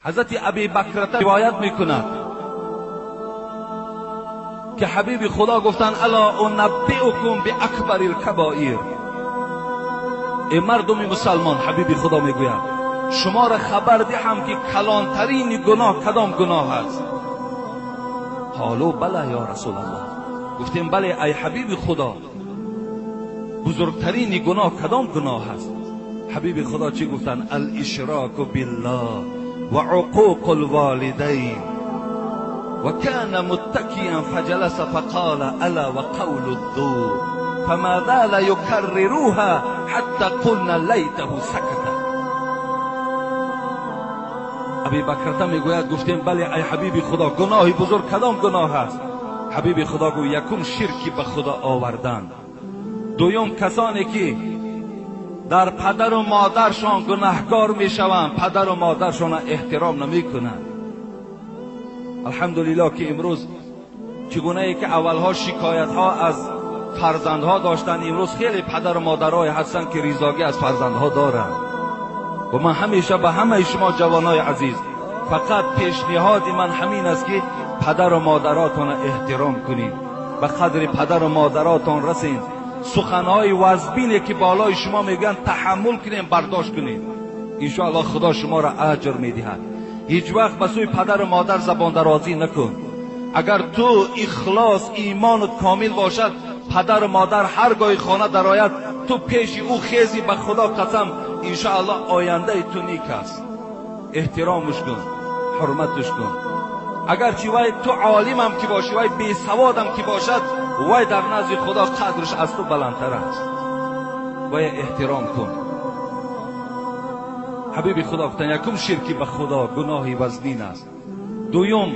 ҳазрати Аби Бакрата ривоят мекунад ки ҳабиби Худо гуфтанд: ألا أنبئكم بأكبر الكبائر. Эй мардуми мусалмон, ҳабиби Худо мегӯяд, шуморо хабар диҳам ки калонтарини гуноҳ кадом гуноҳ аст? قالوا بلى يا رسول الله. Гуфтем: бале, ай ҳабиби Худо, бузургтарини гуноҳ кадом гуноҳ аст? Ҳабиби Худо чӣ гуфтанд? الإشراك بالله وعقوق الوالدين. وكان متكئا فجلس فقال: ألا وقول الزور. فما زال يكررها حتى قلنا ليته سكت. Аби Бакрата мегӯяд, гуфтем: бале, ай ҳабиби Худо, гуноҳи бузург кадом гуноҳ аст? Ҳабиби Худо гӯ: якум, ширки ба Худо овардан, дуюм, касоне ки дар падару модаршон гунаҳкор мешаванд, падару модаршонро эҳтиром намекунанд. Алҳамдулиллоҳ, ки имрӯз чӣ гунае ки аввалҳо шикоятҳо аз фарзандҳо доштанд, имрӯз хеле падару модарҳое ҳастанд, ки ризогӣ аз фарзандҳо доранд. Ва ман ҳамеша ба ҳамаи шумо ҷавонои азиз фақат пешниҳоди ман ҳамин аст, ки падару модаротонро эҳтиром кунед, ба қадри падару модаротон расед, суханҳои вазбине ки болои шумо мегӯянд, таҳаммул кунем, бардошт кунем. Иншоаллоҳ, Худо шуморо аҷр медиҳад. Ҳеҷ вақт ба сӯи падару модар забондарозӣ накун. Агар ту ихлос, имонат комил бошад, падару модар ҳар гоҳи хона дарояд, ту пеши ӯ хези, ба Худо қасам, иншоаллоҳ, ояндаи ту нек аст. Эҳтиромаш кун, ҳурматаш кун. Агарчи вай ту олимам ки бошӣ, вай бесаводам ки бошад, вай дар назди Худо қадраш аз ту баландтар аст. Вай эҳтиром кун. Ҳабиби Худо гуфтанд: якум, ширки ба Худо гуноҳи вазнин аст, дуюм,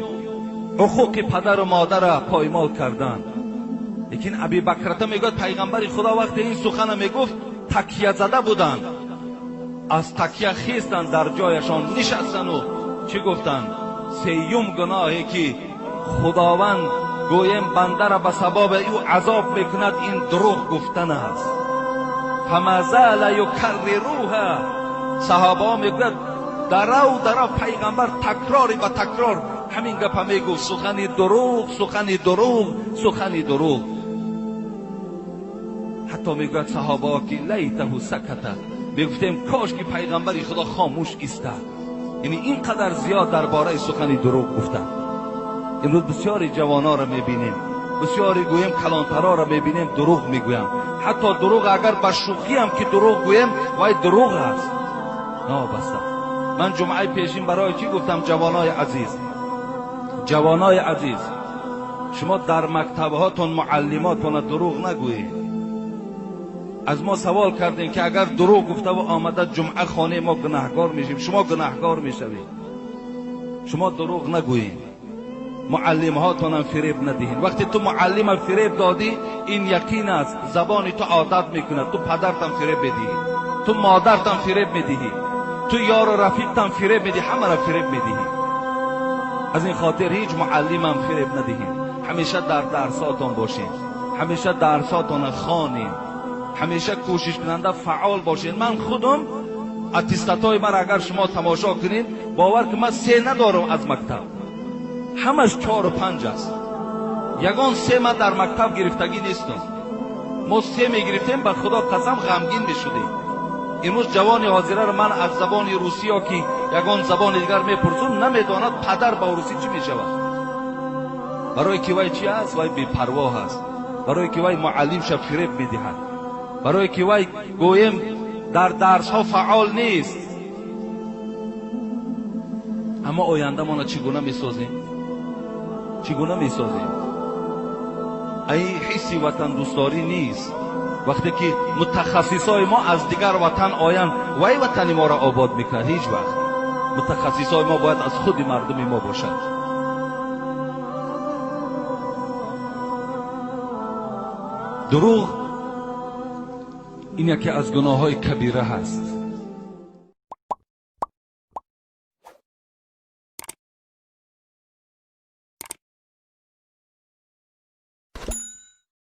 ҳуқуқи падару модарро поймол кардан. Лекин Аби Бакрата мегӯяд, пайғамбари Худо вақте ин сухана мегуфт, такя зада буданд, аз такя хестанд, дар ҷояшон нишастану чӣ гуфтанд? Сеюм гуноҳе ки Худованд, гӯем, бандара ба сабаби ӯ азоб мекунад, ин дурӯғ гуфтан аст. فما زال يكررها. Саҳобаҳо мегӯяд, дарав дарав пайғамбар такрори ба такрор ҳамин гапа мегуфт: сухани дурӯғ, сухани дурӯғ, сухани дурӯғ. Ҳатто мегӯяд саҳобаҳо ки ليته سكت, мегуфтем, кош ки пайғамбари Худо хомӯш истад. Яъне ин қадар зиёд дар бораи сухани дурӯғ гуфтанд. Имрӯз бисёри ҷавонҳоро мебинем, бисёри, гӯем, калонтарҳоро мебинем, дурӯғ мегӯянд. Ҳатто дурӯғ агар ба шӯхиам ки дурӯғ гӯем, вай дурӯғ аст. Нобаста ман ҷумъаи пешин барои чӣ гуфтам: ҷавонои азиз, ҷавонои азиз, шумо дар мактабҳотон муаллимотона дурӯғ нагӯед. Аз мо савол кардем, ки агар дурӯғ гуфтаву омада ҷумъа хонаи мо, гунаҳкор мешем, шумо гунаҳкор мешавед. Шумо дурӯғ нагӯед, муаллимҳотонам фиреб надиҳед. Вақте ту муаллима фиреб додӣ, ин яқин аст, забони ту одат мекунад, ту падартам фиреб медиҳӣ, ту модартам фиреб медиҳӣ, ту ёру рафиқтам фиреб медиҳӣ, ҳамаро фиреб медиҳӣ. Аз ин хотир ҳеҷ муаллимам фиреб надиҳед. Ҳамеша дар дарсотон бошед, ҳамеша дарсотона хонед, ҳамеша кӯшишкунанда, фаъол бошед. Ман худам аттестатҳои маро агар шумо тамошо кунед, бовар ки ман се надорам аз мактаб, ҳамаш чору панҷ аст. Ягон се ман дар мактаб гирифтагӣ нестам. Мо се мегирифтем, ба Худо қасам, ғамгин мешудем. Имрӯз ҷавони ҳозираро ман аз забони русӣ ё ки ягон забони дигар мепурсум, намедонад падар ба русӣ чӣ мешавад. Барое ки вай чӣ аст? Вай бепарвоҳ аст. Барое ки вай муаллимша фиреб медиҳад, барое ки вай, гӯем, дар дарсҳо фаъол нест. Аммо ояндамона чӣ гуна месозем? Чӣ гуна месозем? Ай ҳисси ватандӯстдорӣ нест. Вақте ки мутахассисҳои мо аз дигар ватан оянд, вай ватани моро обод мекунад? Ҳеҷ вақт. Мутахассисҳои мо бояд аз худи мардуми мо бошад. Дурӯғ ин яке аз гуноҳҳои кабира ҳаст.